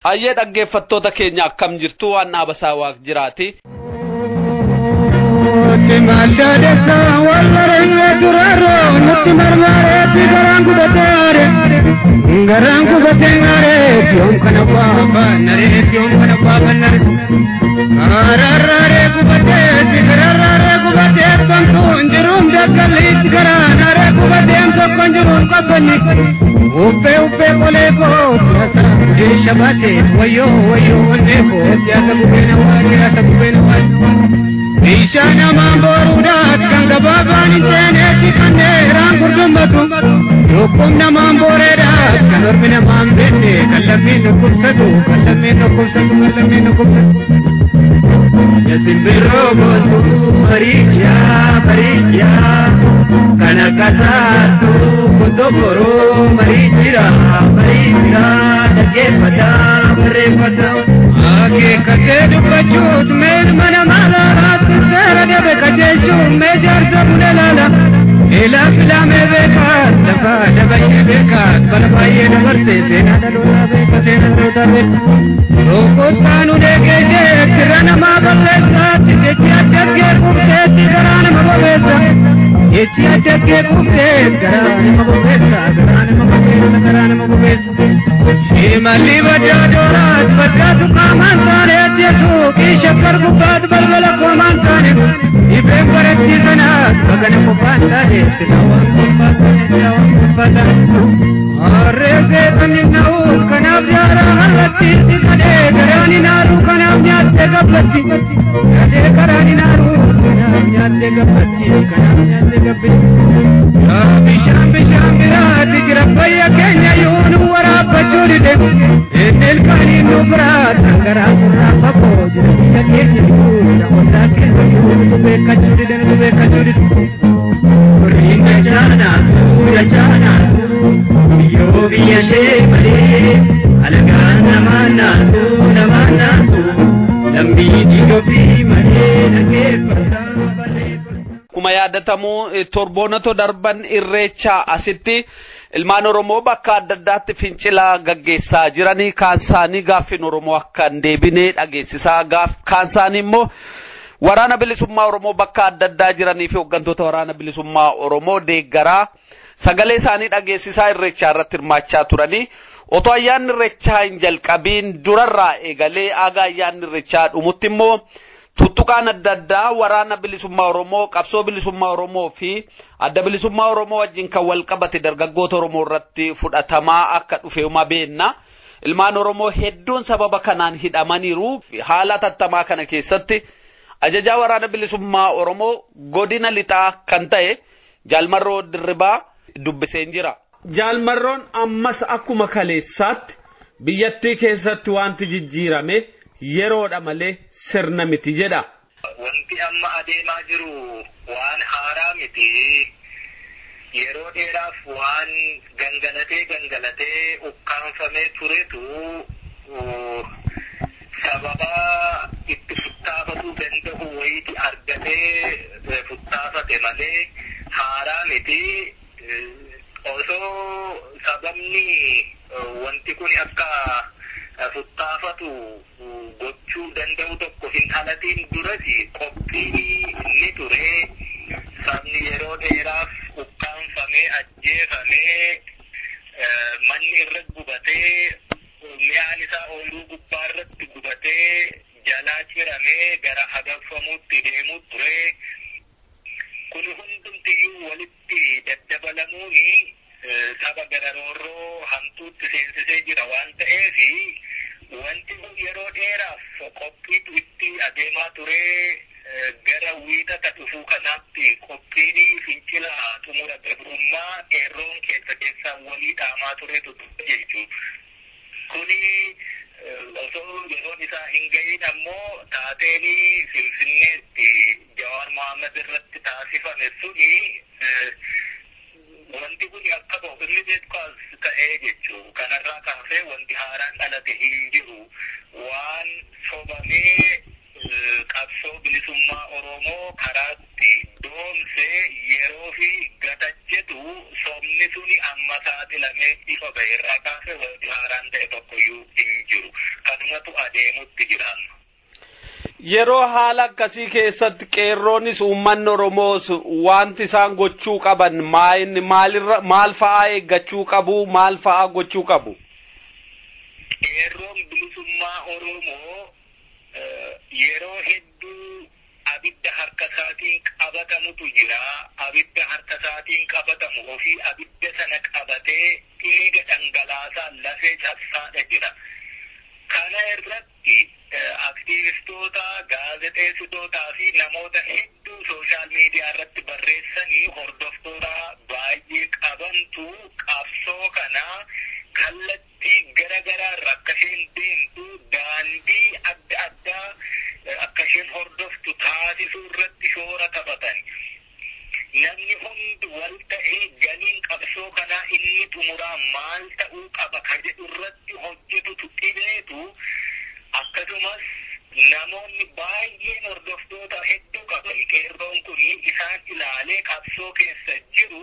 Hayyee dhaggeeffattoota keenya, akkam jirtu? Waan dhaabasaa Waaq jiraati. Nutti marmaareetti garaan gubateere, garaan gubateere, yoom kana baabannare, yoom kana baabannare. Kararraaree gubateetti, kararraaree gubatee, tomtuun jiruun dakkalliitti, garaanaaree gubateem tokkoon jiruun qabbanni. Uffee uffee qolee koo siyaasa baate, wayyoo wayyoo onnee koo siyaasa gubeen hawaase, siyaasa gubeen hawaase. Bishaan hamaan boruudhaat kan gabaabaan hin seeneetti kan dheeraan gurdummatu. Lukkuun namaan booreedhaat kan ormi namaan beekne, kan lammiin dhukkubsatu, kan lammiin dhukkubsatu, kan lammiin dhukkubsatu. Simbirroo gootu mariiyaa mariiyaa kan akka taatu kotoboroo mariijira mariijira dhaggeeffataa barreeffata. Akeekkatee dubbachuut meelma namaa laalaatti seera dabe qajeelchuun mee jaarsa buna laala. Ilaa filaamee beekaat lafa dabashee beekaat bara baay'ee dabarte, seenaa dhalootaa beeka, seenaa dhalootaa beeka. Rukuttaan ulee geejjee tira namaa balleessaatti, jechi addaggee qubteetti garaa nama bobeessa. Jechi addaggee qubteet garaa nama bobeessa, garaa nama bobeessa, garaa nama bobeessa. Shimalli baddaa dooraat baddaatu qaamaan taaneet yesuuqii shakkar gubbaat balbala koomaan taane. Dhibeen baratti sanaat bagana qophaan taane, silaa waan qophaa taane, silaa waan qophaa taane. Harree seexanni na'uus kanaaf jaaraa har'atti kadhee garaan hin aaru kanaaf nyaattee gabbatti. Kadhee garaan hin aaru kanaaf nyaattee gabbatti, kanaaf nyaattee gabbatti. Bishaan bishaan biraati jira fayya keenya yoo nu waraabbachuu dide. Inni ilkaanii nu biraa dhangaraa gurraa fagoo jira biyya keenya yoo namoota keenya yoo nutu beekkachuu dide, nutu beekkachuu dide. Horiin dachaanaatu dachaanaatu biyyoo biyya ishee malee, alagaan namaa naatu namaa naatu lammii Itoophiyaa malee, dhaggeeffataa barreeffata. Akkuma yaadatamu, torboonatu darban Irreechaa asitti ilmaan Oromoo bakka adda addaatti fincila gaggeessaa jiranii, kaan isaanii gaaffiin Oromoo akka hin deebine dhageessisaa, kaan isaanii immoo Waraana Bilisummaa Oromoo bakka adda addaa jiranii fi hooggantoota Waraana Bilisummaa Oromoo deeggaraa sagalee isaanii dhageessisaa Irreechaa irratti hirmaachaa turanii, otoo ayyaanni Irreechaa hin jalqabiin durarraa eegalee aga ayyaanni Irreechaa dhumutti immoo tuttuqaan adda addaa Waraana Bilisummaa Oromoo, qabsoo bilisummaa Oromoo fi Adda Bilisummaa Oromoo wajjin kan wal qabate dargaggoota Oromoo irratti fudhatamaa akka dhufe uma beenna. Ilmaan Oromoo hedduun sababa kanaan hidhamaniiru. Haala tattamaa kana keessatti ajajaa Waraana Bilisummaa Oromoo godina lixaa kan ta'e Jaalmarroo Dirribaa dubbiseen jira. Jaalmarroon, ammas akkuma kaleessaatti biyyattii keessatti wanti jijjiirame yeroodha malee sirna miti jedha. Wanti amma adeemaa jiru waan haaraa miti. Yeroo dheeraaf waan gangalatee gangalatee ukkaanfamee turetu sababa itti futtaafatuu danda'u wayiiti argatee futtaafate malee haaraa miti. Osoo sababni wanti kun akka futtaafatu gochuu danda'u tokko hin dhalatiin duras qophiin ni ture. Sabni yeroo dheeraaf ukkaanfamee, ajjeefamee, manni irra gubatee, mi'aan isaa ooyiruu gubbaa irratti gubatee jalaa ciramee gara hagaffamuutti deemuu ture. Kun hundumtiyyuu walitti daddabalamuuni saba gara roorroo hamtuutti seensisee jira waan ta'eef, wanti kun yeroo dheeraaf qophiitu itti adeemaa ture. Gara wiixata dhufuu kanaatti qophiin fincila xumura gabrummaa qeerroon keessa keessaan walii dhaamaa turetu jechuudha. Kuni osoo yeroon isaa hin ga'iin ammoo taateen Finfinneetti Jawaar Mohaammed irratti taasifame suni wanti kun akka ba'u immediate cause ta'ee jechuu. Kanarraa kaasee wanti haaraan dhalate hin jiru. Waan sobamee qabsoo bilisummaa Oromoo karaatti doomsee yeroo fi gatachetu sobni suni amma saaxilamee ifa ba'e irraa kaasee wanti haaraan ta'e tokkoyyuu hin jiru. Adeemutti jira. Yeroo haala akkasii keessatti qeerroonis uummanni Oromoos wanti isaan gochuu qaban maalirra, maal fa'aa eeggachuu qabu, maal fa'aa gochuu qabu? Qeerroon bilisummaa Oromoo yeroo hedduu abidda harka isaatiin qabatamutu jira. Abidda harka isaatiin qabatamu ofii abidda sana qabatee dhiiga dhangalaasaa lafee cabsaadha jira. Kana irratti aktiivistoota, gaazexeessitootaa fi namoota hedduu sooshaal miidiyaa irratti barreessanii hordoftoota baay'ee qabantu qabsoo kana kallattii gara garaarra akka isheen deemtu, daandii adda addaa akka isheen hordoftu taasisuu irratti shoora taphatan. Namni hundi wal ta'ee galiin qabsoo kanaa inni xumuraa maal ta'uu qaba ka jedhu irratti hojjetutu dhibeetu, akkasumas namoonni baay'een hordoftoota hedduu qaban qeerroon kun isaan ilaalee qabsoo keessa jiru,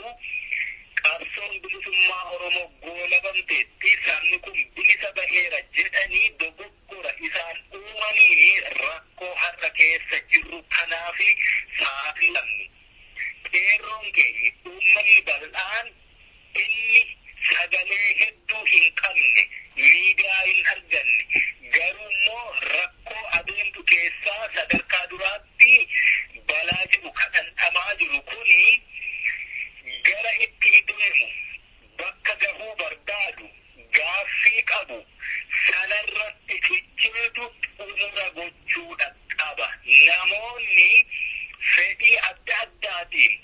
qabsoon bilisummaa Oromoo goolabamteetti, sabni kun bilisa baheera jedhanii dogoggora isaan uumanii rakkoo har'a keessa jirru kanaafi saaxilamni. Qeerroon keenya, uummanni bal'aan inni sagalee hedduu hin qabne, miidiyaa hin arganne, garuu immoo rakkoo adeemtu keessaa sadarkaa duraatti balaa jiru kadhandhamaa jiru kuni gara itti deemu, bakka gahuu barbaadu, gaaffii qabu sanarratti cicheetu xumura gochuudha qaba. Namoonni fedhii adda addaatiin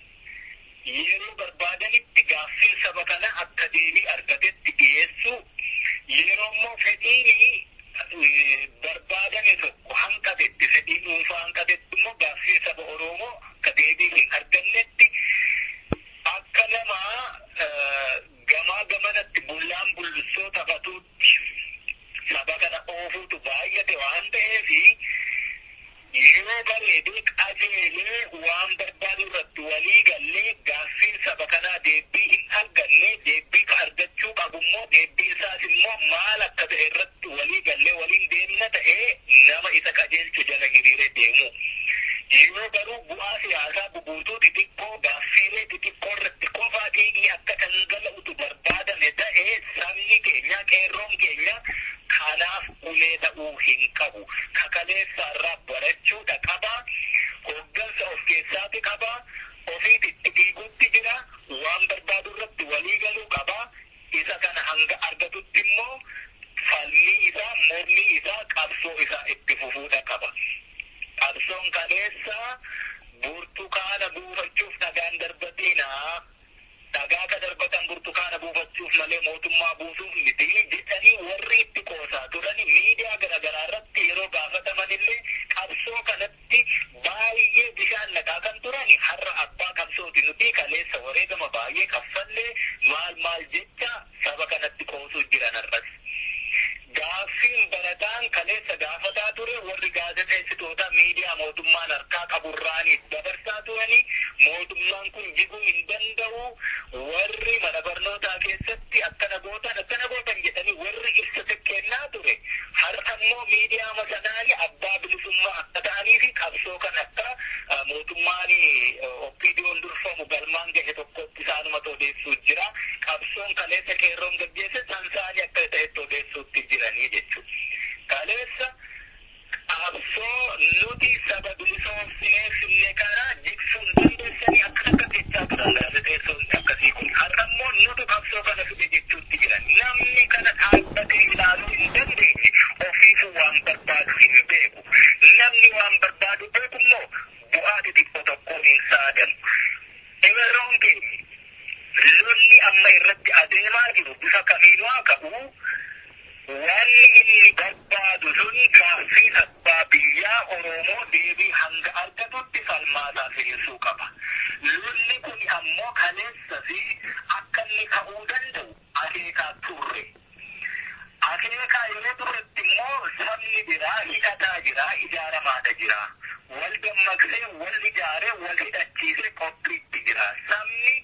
yeroo barbaadanitti gaaffiin saba kana akka deebii argatetti dhiyeessuu, yeroo immoo fedhiin barbaadame tokko hanqatetti, fedhii dhuunfaa hanqatetti immoo gaaffiin saba Oromoo akka deebii hin argannetti akka nama gamaa gamanatti bullaan bullussoo taphatuutti saba kana oofuutu baay'ate waan ta'eefi, yoo bareedee qajeelee waan barbaadu irratti walii gallee gaaffiin saba kanaa deebii hin arganne, deebii ka argachuu qabu immoo deebii isaas immoo maal akka ta'e irratti walii gallee waliin deemna ta'ee nama isa qajeelchu jala hiriiree deemu. Yeroo garuu bu'aa siyaasaa bubuutuu xixiqqoo gaaffiilee xixiqqoo irratti qofaa dhiigni akka dhangala'utu barbaadame ta'ee, sabni keenya, qeerroon keenya kanaaf ulee ta'uu hin qabu. Kakaleessa irraa barachuudha qaba. Hooggansa of keessaati qaba. Ofiit itti dhiigutti jira. Waan barbaadu irratti walii galuu qaba. Isa kana hanga argatutti immoo falmii isaa, mormii isaa, qabsoo isaa itti fufuudha qaba. Qabsoon kaleessa burtukaana buufachuuf dhagaan darbatinaa. Dhagaa ka darbatan burtukaana buufachuuf malee mootummaa buusuuf miti jedhanii warri itti qoosaa turani miidiyaa garaagaraa irratti yeroo gaafataman illee qabsoo kanatti baay'ee bishaan naqaa kan turani har'a abbaa qabsooti, nuti kaleessa wareegama baay'ee kaffallee maal maal jecha saba kanatti qoosuu jiran har'as. Gaaffiin barataan kaleessa gaafataa ture warri gaazexeessitoota miidiyaa mootummaan harkaa qaburraanii dabarsaa turanii mootummaan kun jiguu hin danda'u, warri mana barnootaa keessatti akkana gootan akkana gootan jedhanii warri ibsa kennaa ture har'a immoo miidiyaa masanaanii abbaa bilisummaa akka ta'anii fi qabsoo kan akka mootummaan OPDOn durfamu galmaan gahe tokkotti isaanuma odeessuu jira. Qabsoon kaleessa qeerroon gaggeesse sansaanii akka ta'etti odeessuutti jiranii jechuudha. Kaleessa qabsoo nuti saba bilisoomsinee finne kana jigsuun dandeessanii akka akka jechaa turan gaazexeessoon akkasii kun. Har'a immoo nutu qabsoo kana fide jechuutti jiran. Namni kana dhaabbatee ilaaluu hin dandeenye ofiifuu waan barbaadu hin beeku. Namni waan barbaadu beeku immoo bu'aa xixiqqoo tokko hin saadamu. Qeerroon keenya lolli amma irratti adeemaa jiru bifa kamiinuu haa ka'u, wanni inni barbaadu sun gaaffiin abbaa biyyaa Oromoo deebii hanga argatutti falmaataa firiirsuu qaba. Lolli kun ammoo kaleessa fi akka inni ka'uu danda'u akeekaa turre. Akeekaa yeroo turretti immoo sabni biraa hidhataa jira, ijaaramaadha jira. Wal dammaqsee, wal ijaaree, wal hidhachiisee qophiitti jira. Sabni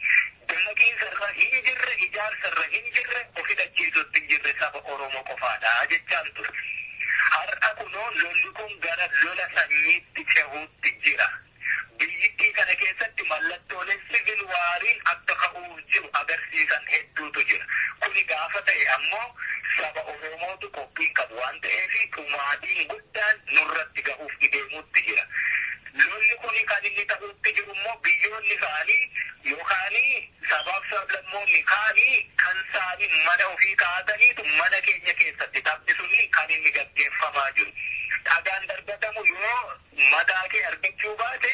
dammaqiinsa irra hin jirre, ijaarsa irra hin jirre, of hidhachiisutti hin jirre saba Oromoo qofaadha jechaan ture. Har'a kunoo lolli kun gara lola sanyiitti cehuutti jira. Biyyittii kana keessatti mallattooleen civil wariin akka ka'uuf jiru agarsiisan hedduutu jira. Kuni gaafa ta'e ammoo saba Oromootu qophiin qabu waan ta'eef dhumaatiin guddaan nurratti gahuuf deemuutti jira. Lolli kuni kan inni ta'uutti jiru immoo biyyoonni isaanii yookaan sabaaf sablammoonni kaanii kan isaanii mana ofii kaa'ataniitu mana keenya keessatti taphisuun kan inni gaggeeffamaa jiru. Dhagaan darbatamu yoo mataa kee argachuu baate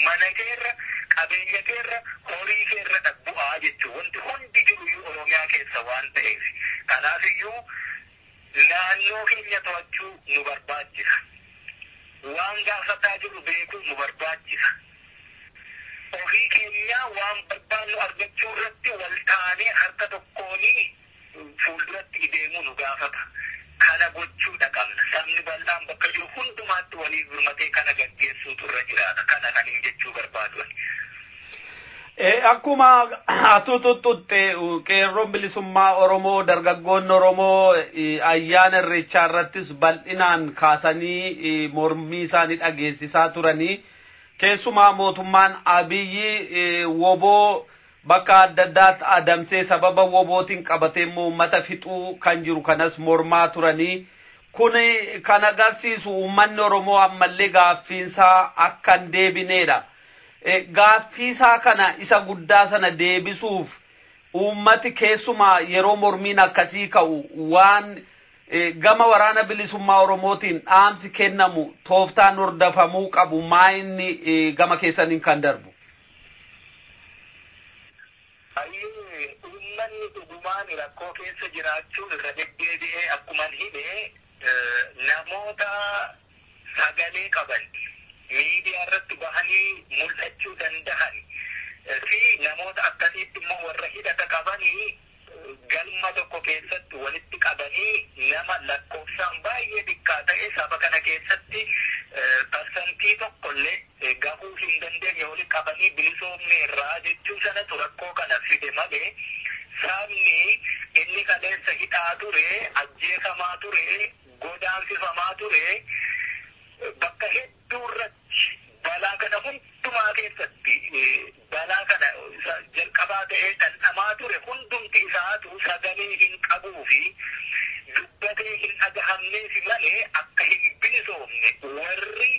mana keerra, qabeenya keerra, horii keerra bu'aa jechuudha. Wanti hundi jiru iyyuu Oromiyaa keessa waan ta'eef. Kanaaf iyyuu naannoo keenya to'achuu nu barbaachisa. Waan gaafataa jiru beekuu nu barbaachisa. Ofii keenyaa waan barbaannu argachuu irratti wal taanee harka tokkoonii fuulduratti deemuu nu gaafata. Kana gochuudha qabna. Sabni bal'aan bakka jiru hundumaatti waliif birmatee kana gaggeessuutu irra jiraata. Kana kan hin jechuu barbaadu. Akkuma atu tuttutte, qeerroon bilisummaa Oromoo, dargaggoonni Oromoo ayyaana irreechaa irrattis bal'inaan kaasanii mormii isaanii dhageessisaa turanii, keessumaa mootummaan Abiyyi WBO bakka adda addaatti adamsee sababa WBOtiin qabatee immoo uummata fixuu kan jiru kanas mormaa turanii. Kun kan agarsiisu uummanni Oromoo ammallee gaaffiinsaa akka hin deebineedha. Gaaffiisaa kana isa guddaa sana deebisuuf uummati keessumaa yeroo mormiin akkasii ka'u waan gama waraana bilisummaa Oromootiin dhaamsi kennamu, tooftaan hordofamuu qabu maa inni gama keessaniin kan darbu? Uummanni dhugumaan rakkoo keessa jiraachuu irra deddeebi'ee akkuman hime, namoota sagalee qaban, miidiyaa irratti bahanii mul'achuu danda'an fi namoota akkasiitti immoo warra hidhata qabanii galma tokko keessatti walitti qabanii nama lakkoofsaan baay'ee xiqqaa ta'e, saba kana keessatti 1% illee gahuu hin dandeenye walitti qabanii bilisoomne irraa jechuu sanatu rakkoo kana fide malee, sabni inni kaleessa hidhaa ture, ajjeefamaa ture, godaansifamaa ture, bakka hedduu irratti balaa kana hundumaa keessatti balaa kana jalqabaa ta'ee dhandhamaa ture, hundumti isaatu sagalee hin qabuu fi dubbatee hin dhagahamneef malee akka hin bilisoomne warri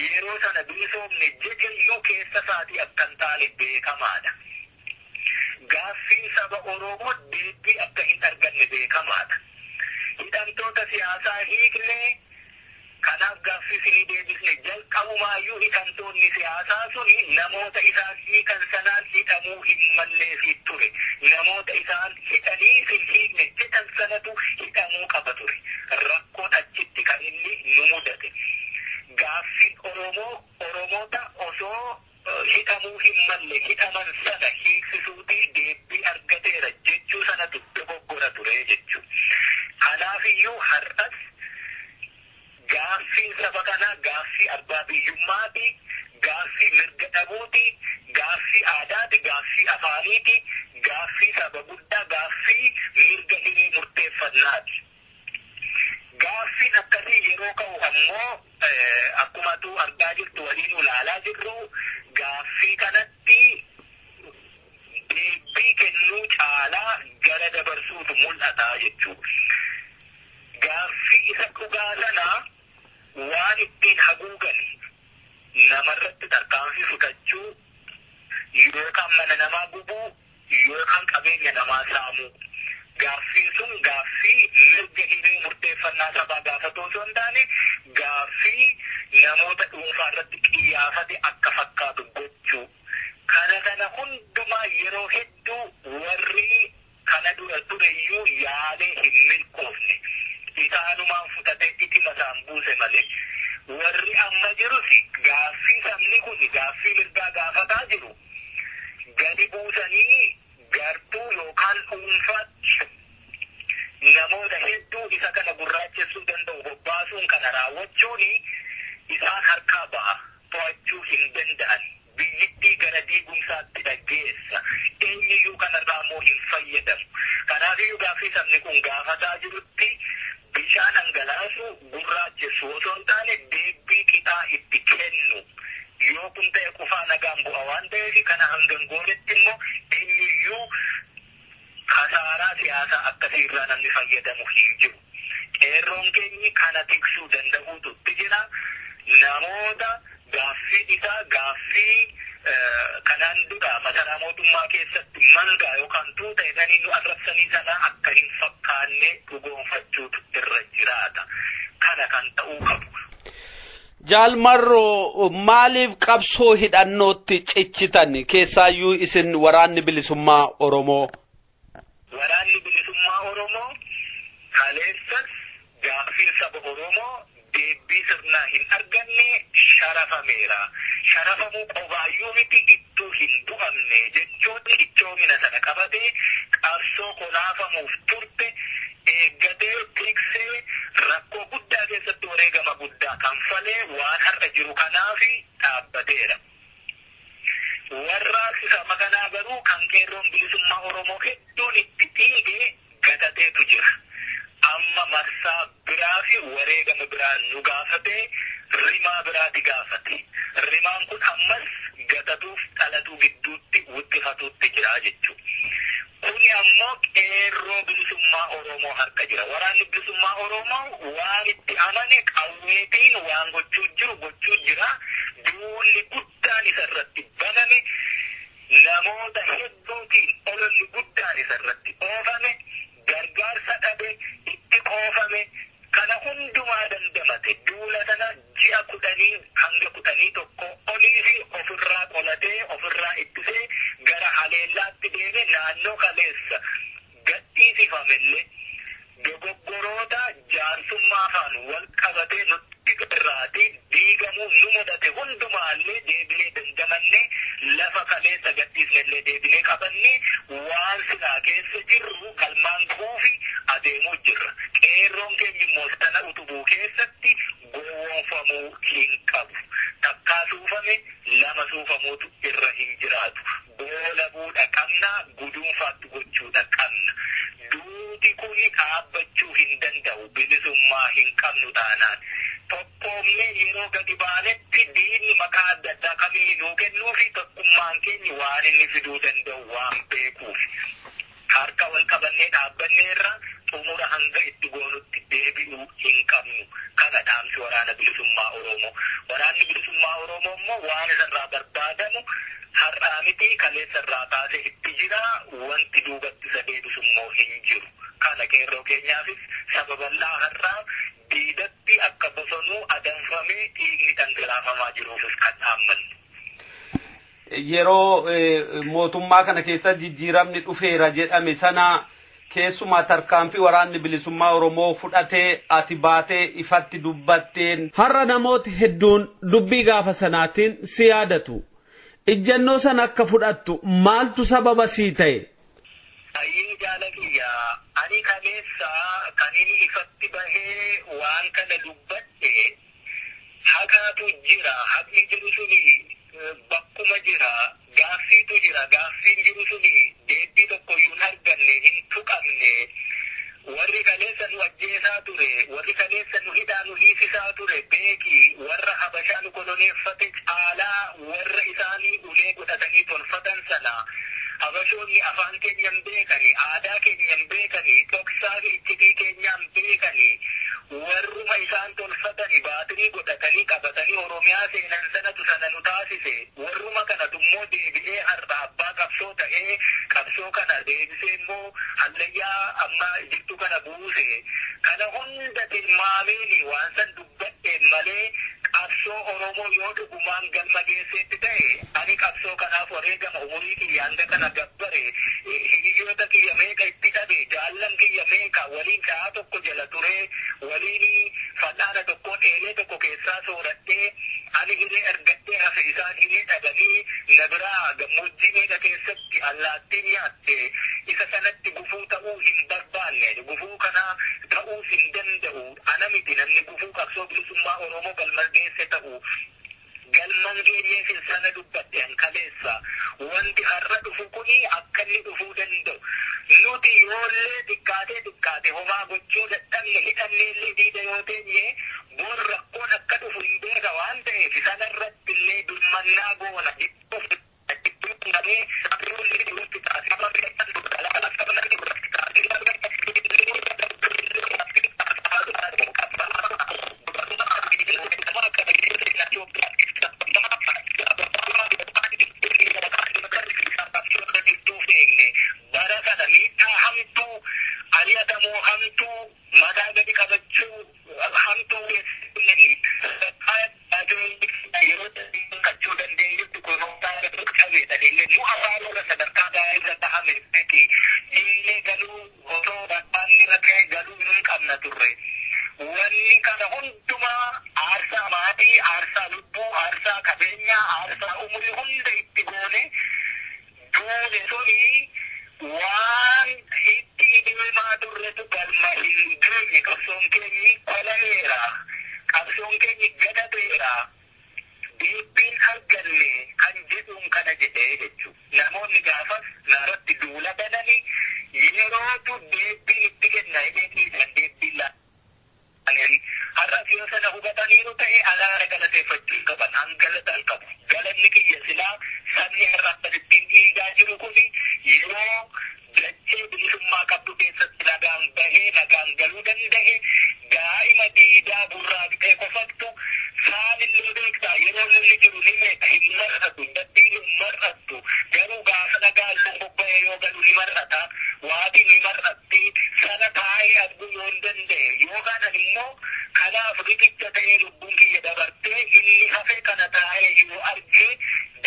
yeroo sana bilisoomne jedheyyuu keessa isaatii akka hin taane beekamaadha. Gaaffiin saba Oromoo deebii akka hin arganne beekamaadha. Hidhamtoota siyaasaa hiiknee kanaaf gaaffii isinii deebisne, jalqabumaayyuu hidhamtoonni siyaasaa suni namoota isaan hiikan sanaan hidhamuu hin malleefii ture. Namoota isaan hidhanii isin hiikne jedhan sanatu hidhamuu qaba ture. Rakkoon achitti kan inni nu mudate. Gaaffiin Oromoo Oromoota osoo hidhamuu hin malle hidhaman sana hiiksisuutii deebii argateera jechuu sanatu dogoggora ture jechuu. Kanaafiyyuu har'as gaaffiin saba kanaa gaaffii abbaa biyyummaati, gaaffii mirga dhabuuti, gaaffii aadaati, gaaffii afaaniiti, gaaffii saba guddaa, gaaffii mirga hiree murteeffannaati. Gaaffiin akkasii yeroo ka'u ammoo akkuma tu argaa jirtu, waliin ilaalaa jirru, gaaffii kanatti deebii kennuu caalaa gara dabarsuutu mul'ata jechuudha. Gaaffii isa dhugaa sana waan ittiin haguugan namarratti tarkaanfii fudhachuu yookaan mana namaa gubuu yookaan qabeenya namaa saamuu. Gaaffiin sun gaaffii mirga hiree murteeffannaa sabaa gaafatu osoo hin taane, gaaffii namoota dhuunfaa irratti qiyyaafate akka fakkaatu gochuu. Kana kana hundumaa yeroo hedduu warri kana dura tureyyuu yaalee hin milkoofne. Isaanumaan fudhatee itti isaan buuse malee. Warri amma jirus gaaffii sabni kun gaaffii mirgaa gaafataa jiru gadi buusanii gartuu yookaan dhuunfaatti namoota hedduu isa kana gurraachessuu danda'u bobbaasuun kana raawwachuun isaan harkaa ba'a, to'achuu hin danda'an, biyyittii gara diigumsaatti dhaggeessa. Eenyuyyuu kanarraa immoo hin fayyadamu. Kanaafiyyuu gaaffii sabni kun gaafataa jirutti Bishaan dhangalaasu gurraachessu osoo hin taane deebii qixaa itti kennu. Yoo kun ta'e qofaa nagaan bu'a waan ta'eef, kana hangan goonetti immoo eenyuyyuu kasaaraa siyaasaa akkasiirraa namni fayyadamu hin jiru. Qeerroon keenyi kana tiksuu danda'uutu itti jira. Namoota gaaffii isaa gaaffii kanaan dura masaraa mootummaa keessatti mangaa yookaan tuuta jedhanii nu arrabsanii sana akka hin fakkaanne dhugoonfachuutu irra jiraata. Kana kan ta'uu qabu. Jaalmarroo, maaliif qabsoo hidhannootti ciccitan, keessaayyuu isin waraanni bilisummaa Oromoo? Waraanni bilisummaa Oromoo kaleessas gaaffiin saba Oromoo deebii sirnaa hin arganne sharafameera. Sharafamuu qofaayyuu miti, ittuu hin du'amne jechuun ichoomina sana qabatee qabsoo kolaafamuuf turte eeggatee tiksee rakkoo guddaa keessatti wareegama guddaa kanfalee waan har'a jiru kanaaf dhaabbateera. Warraaqsi sama kanaa garuu kan qeerroon bilisummaa Oromoo hedduun itti dhiigee gatateetu jira. Amma marsaa biraa fi wareegama biraa nu gaafatee rimaa biraati gaafate. Rimaan kun ammas gatatuuf dhalatuu gidduutti wixxifatuutti jira jechuudha. Kuni ammoo qeerroo bilisummaa Oromoo harka jira. Waraanni bilisummaa Oromoo waan itti amane qawweetiin waan gochuu jiru gochuu jira. Duulli guddaan isarratti baname, namoota hedduutiin ololli guddaan isarratti oofame, gargaarsa dhabe, itti qoofame, kana hundumaa dandamate, duula sana ji'a 10 hanga 11 olii fi ofirraa qolatee ofirraa ittisee gara haleellaatti deeme. Naannoo kaleessa gadhiisifamellee dogoggoroota jaarsummaa afaan wal qabatee nutti irraati diigamuu nu mudate hundumaallee deebinee dandamannee lafa kaleessa gadhiisnellee deebinee qabannee waan silaa keessa jirru galmaan gahuufi adeemuu jirra. Qeerroon keenya immoo sana utubuu keessatti gowwoomfamuu hin qabu. Takkaa suufame lama suufamuutu irra hin jiraatu. Goolabuudha qabna, guduunfaatti gochuudha qabna. Duuti kun dhaabbachuu hin danda'u, bilisummaa hin qabnu taanaan. Tokkoomne yeroo gadi baanetti diinni maqaa adda addaa kamiin nuu kennuu fi tokkummaan keenya waan inni fiduu danda'u waan beekuuf. Harka wal qabannee dhaabbanneerra xumura hanga itti goonutti deebi'uu hin qabnu. Kana dhaamsi waraana bilisummaa Oromoo. Waraanni bilisummaa Oromoo immoo waan isarraa barbaadamu har'aa miti, kaleessarraa kaasee itti jira, wanti duubatti isa deebisu immoo hin jiru. Kana qeerroo keenyaafis saba bal'aa har'aa diidatti akka bosonuu adamfamee dhiigni dhangalaafamaa jiruufis kan dhaammannu. Yeroo mootummaa kana keessa jijjiiramni dhufeera jedhame sana keessumaa tarkaanfii waraanni bilisummaa Oromoo fudhatee ati baatee ifatti dubbatteen har'a namooti hedduun dubbii gaafa sanaatiin si yaadatu. Ijjannoo sana akka fudhattu maaltu sababa sii ta'e? Ayyee jaalakiyya, ani kaleessa kan inni ifatti bahee waan kana dubbadhe haqaatu jira. Haqni jiru suni bakkuma jira, gaaffiitu jira. Gaaffiin jiru suni deebii tokkoyyuu hin arganne, hin tuqamne. Warri kaleessa nu ajjeesaa ture, warri kaleessa nu hidhaa nu hiisisaa ture, beeki warra Habashaa nu koloneeffate caalaa warra isaanii ulee godhatanii tolfatan sana. Habashoonni afaan keenya hin beekani, aadaa keenya hin beekani, dhoksaa fi iccitii keenya hin beekani. Warruma isaan tolfatani baatirii godhatanii qabatanii Oromiyaa seenan sanatu sana nu taasise. Warruma kanatu immoo deebi'ee har'a abbaa qabsoo ta'ee qabsoo kana deebisee immoo hallayyaa amma jirtu kana buuse. Kana hunda tilmaameeni waan san dubbadheen malee, qabsoo Oromoo yoo dhugumaan galma geesseetti ta'e ani qabsoo kanaaf wareegama umurii kiyya hanga kana gabbare, hiriyoota kiyya meeqa itti dhabe, jaallan kiyya meeqa waliin caa tokko jala ture, waliin fal'aana tokkoon eelee tokko keessaa sooradhee ani hiree argadhee hafe, isaan hiree dhabanii na biraa gammoojjii meeqa keessatti allaattiin nyaatte, isa sanatti gufuu ta'uu hin barbaanne, gufuu kana ta'uus hin danda'u. Ana miti namni gufuu qabsoo bilisummaa Oromoo galma geesse ta'u. Galman geenyeef sana dubbadhe an kaleessa. Wanti har'a dhufu kuni akka inni dhufuu danda'u. Nuti yoollee xiqqaatee xiqqaate homaa gochuu dadhabne hidhannee illee diida yoo teenye bor rakkoon akka dhufu hin beeka waan ta'eef sanarratti illee birmannaa goona. Bara kana miidhaa hamtuu ari'atamoo hamtuu mataa gadi qabachuu hamtuu yeroo kachuu dandeenyutti kunuunsaa qabeedha. Nu afaanota sadarkaa gaarii irra dhahame miti. Illee galuu osoo barbaanni irra ta'e galuu hin qabna turre. Wanni kana hundumaa aarsaa maatii, aarsaa lubbuu, aarsaa qabeenyaa, aarsaa umurii hunda itti goone duune suni waan itti deemaa turretu galma hin geenye. Qabsoon keenyi kola'eera. Qabsoon keenyi gadateera. Deebiin arganne kan jedhuun kana jedhee jechuudha. Namoonni gaafas narratti duula bananii yerootu deebiin itti kenna jedhee dhiisan deebiin laatan. Har'as yoo sana hubataniiru ta'e alaara galateeffachuu qaban hangalatan qabu. Galanni kiyya silaa sabni har'a akkasittiin dhiigaa jiru kuni yeroo dachee bilisummaa qabdu keessatti nagaan bahee nagaan galuu danda'e daa'ima diidaa burraaqxee kofattu saanillee beektaa yeroo lolli jiru ni meeqa hin mar'atu daddiin hin mar'attu garuu gaafa nagaan bobba'ee yoo galu ni mar'ata waatiin ni mar'atti sana taa'ee arguu yoo hin danda'e yookaan immoo kanaaf riqicha ta'ee lubbuun kiyya dabartee inni hafe kana taa'ee yoo argee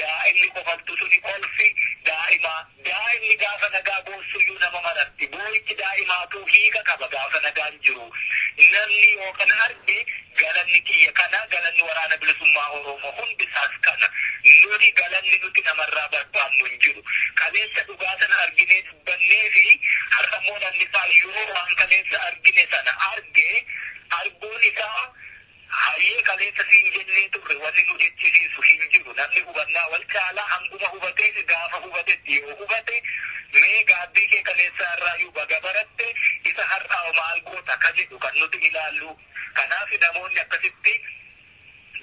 daa'imni kofattu suni kolfi daa'ima daa'imni gaafa nagaa boossuyyuu nama maratti boo'ichi daa'imaatu hiika qaba gaafa nagaan jiru namni yoo kana arge galanni kiyya kana galanni waraana bilisummaa Oromoo hundisaas kana nuti galanni nuti namarraa barbaannu hin jiru kaleessa dhugaa sana arginee dubbannee fi har'a immoo namni isaa yoo waan kaleessa argine sana arge arguun isaa hayyee kaleessa siin jennee turre wanni nu jechisiisu hin jiru namni hubannaa wal caalaa hanguma hubatee gaafa hubatetti yoo hubate mee gaabbii kee kaleessa irraa baga baratte isa har'aa maal goota ka jedhu kan nuti ilaallu kanaaf namoonni akkasitti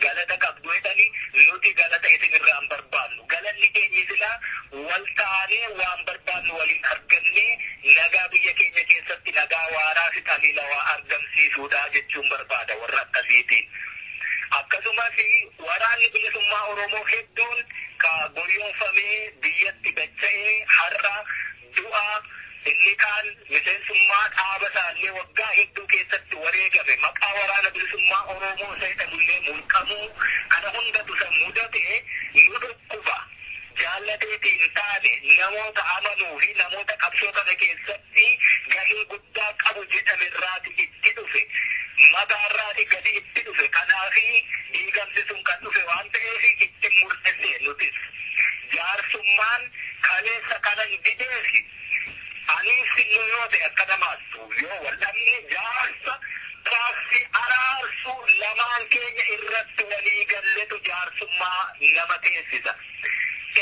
galata qabdu jedhani nuti galata isin irraa hin barbaannu galanni keenya silaa wal taanee waan barbaannu waliin argannee nagaa biyya keenya keessatti nagaa waaraa fi taliilawaa argamsiisuudha jechuun barbaada warra akkasiitiin. Akkasumas waraanni bilisummaa Oromoo hedduun ka goyoonfamee biyyatti dacha'ee har'a du'a inni kaan miseensummaa dhaaba isaallee waggaa hedduu keessatti wareegame maqaa waraana bilisummaa Oromoo isa jedhamullee mulqamuu kana hundatu isa mudate nu dhukkuba. Jaallateetiin taane namoota amanuu fi namoota qabsoo kana keessatti gahee guddaa qabu jedhame irraati itti dhufe. Mataarraati gadi itti dhufe. Kanaafi diigamsi sun kan dhufe waan ta'eef itti murtessee nutis. Jaarsummaan kaleessa kanan dideefi anis nu yoo ta'e akka namaattu yoo wal dhabne jaarsa raabsi araarsu lamaan keenya irratti walii galletu jaarsummaa nama teessisa.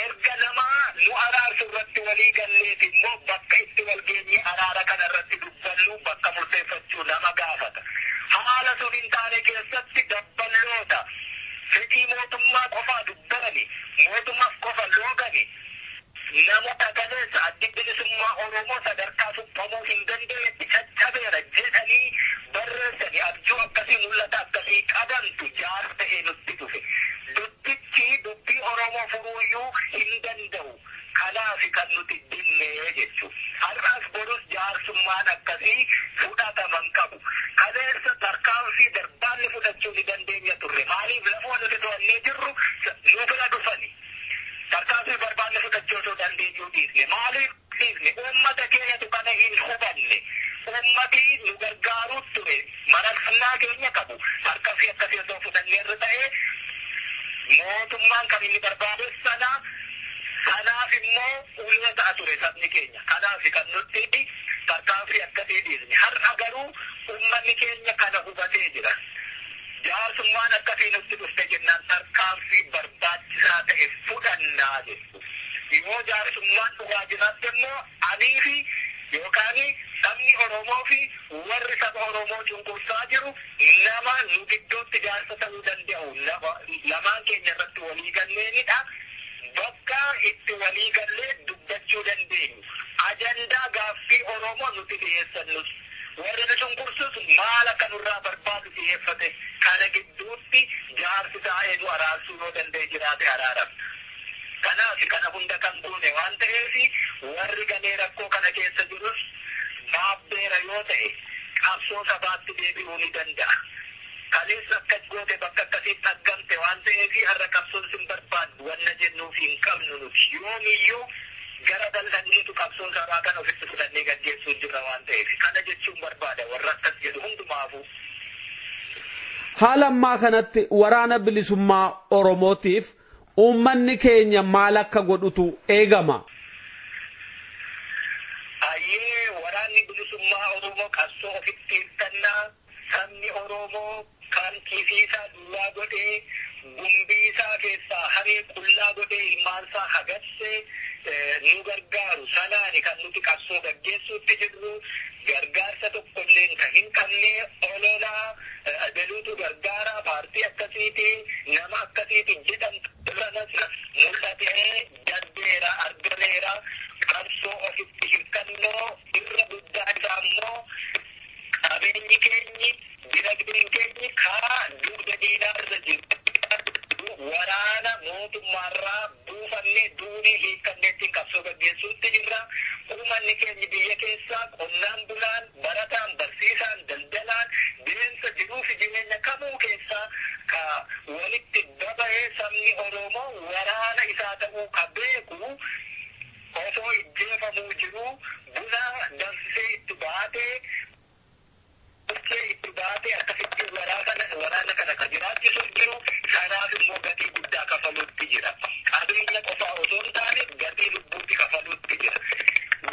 Erga namaa nu araarsu irratti walii galleeti immoo bakka itti wal geenye araara kana irratti dubbannu bakka murteeffachuu nama gaafata. Haala sun hin taane keessatti dabballoota fedhii mootummaa qofaa dubbatani mootummaaf qofa loogani namoota kaleessa addi bilisummaa Oromoo sadarkaa suphamuu hin dandeenyetti caccabeera jedhanii barreessani abjuu akkasii mul'ata akkasii qabantu jaar ta'ee nutti dhufe. Dubbichi dubbii Oromoo furuuyyuu hin danda'u. Kanaaf kan nuti dinnee jechuudha. Har'as borus jaarsummaan akkasii fudhataman qabu. Kaleessa tarkaanfii darbaanni fudhachuu ni dandeenya turre. Maaliif lafoo nuti to'annee jirru nu bira dhufani. Tarkaanfii barbaanne fudhachuu osoo dandeenyuu dhiisne. Maaliif dhiisne? Uummata keenyatu kana hin hubanne. Uummati nu gargaaruu ture. Mararfannaa keenya qabu. Tarkaanfii akkasii osoo fudhanneerra ta'ee mootummaan kan inni barbaadu sana kanaaf immoo ulee ta'a ture sabni keenya. Kanaaf kan nuti tarkaanfii akkasii dhiisne. Har'a garuu uummanni keenya kana hubatee jira. Jaarsummaan akkasii nutti dhufte jennaan tarkaanfii barbaachisaa ta'e fudhannaa jechuudha. Yoo jaarsummaan dhugaa jiraatte immoo anii fi yookaan sabni Oromoo fi warri saba Oromoo cunqursaa jiru nama nu gidduutti jaarsa ta'uu danda'u lamaan keenya irratti walii galleenidha. Bakka itti walii gallee dubbachuu dandeenyu. Ajandaa gaaffii Oromoo nuti dhiyeessannus. Warri nu cunqursus maal akka nurraa barbaadu dhiyeeffate kana gidduutti jaarsi taa'ee nu araarsuu yoo danda'e jiraate araaramna. Kanaaf kana hunda kan goone waan ta'eef warri galee rakkoo kana keessa jirus baabbeera yoo ta'e qabsoo sabaatti deebi'uu ni danda'a. Kaleessa akkas goote bakka akkasiitti argamte waan ta'eef har'a qabsoon sin barbaaddu wanna jennuuf hin qabnu nuti. Yoomiyyuu gara bal'anneetu qabsoon sabaa kana ofitti fudhannee gaggeessuu jirra waan ta'eef kana jechuun barbaada warra akkas jedhu hundumaafuu. Haala ammaa kanatti waraana bilisummaa Oromootiif uummanni keenya maal akka godhutu eegama. Ayyee, waraanni bilisummaa Oromoo qabsoo ofitti hirkannaa sabni Oromoo kan kiisiisaa duwwaa godhee, gumbii isaa keessaa haree qullaa godhee, ilmaansaa hagarsee nu gargaaru sanaani kan nuti qabsoo gaggeessuutti jirru. Gargaarsa tokkollee kan hin qabne, ololaa adeluutu gargaara paartii akkasiiti, nama akkasiiti jedhamtu sanas mul'atee darbeera, argameera. Qabsoo ofitti hirkannoo irra guddaa isaa immoo qabeenyi keenyi, dinagdeen keenyi karaa dugda diinaa irra jiru waraana mootummaarraa buufannee duunii hiikkannee ittiin qabsoo gaggeessuutti jirra. Uummanni keenya biyya keessaa qonnaan bulaan, barataan, barsiisaan, daldalaan deemsa jiruu fi jireenya kamuu keessaa ka walitti daba'ee sabni Oromoo waraana isaa ta'uu ka beeku osoo ijjeefamuu jiruu buna danfisee itti baatee, tolchee itti baatee akkasitti waraana kana ka jiraachisuuf jiru sanaaf immoo gatii guddaa kafaluutti jira. Qabeenya qofaa osoo hin taane gatii lubbuutti kafaluutti jira.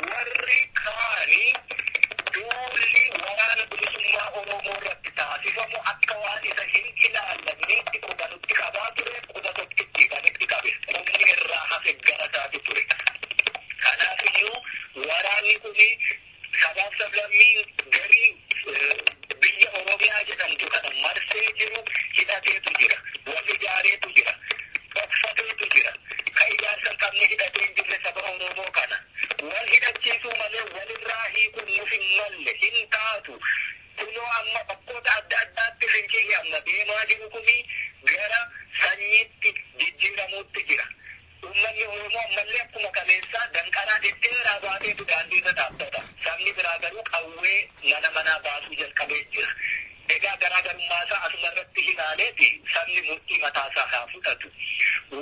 Warri kaanii duulli waraana bilisummaa Oromoo irratti taasifamu akka waan isa hin ilaallanneetti quba nutti qabaa ture, quba tokkitti kan itti qabe qubni irraa hafe gara isaati ture. Kanaaf iyyuu waraanni kun sabaaf sablammiin garii biyya Oromiyaa jedhamtu kana marsee jiru hidhateetu jira. Wal ijaareetu jira. Dhokfateetu jira. Ka ijaarsa hin qabne, hidhatee hin jirre saba Oromoo kana. Wal hidhachiisuu malee walirraa hiikuun nuuf hin malle, hin taatu. Kunoo amma bakkoota adda addaatti fincilli amma deemaa jiru kuni gara sanyiitti jijjiiramuutti jira. Uummanni Oromoo ammallee akkuma kaleessaa danqaraa dhedheeraa baateetu daandii irra dhaabbata. Sabni biraa garuu qawwee mana manaa baasuu jalqabee jira. Egaa garaagarummaa isaa asuma irratti ilaaleeti sabni murtii mataasaa haa fudhatu.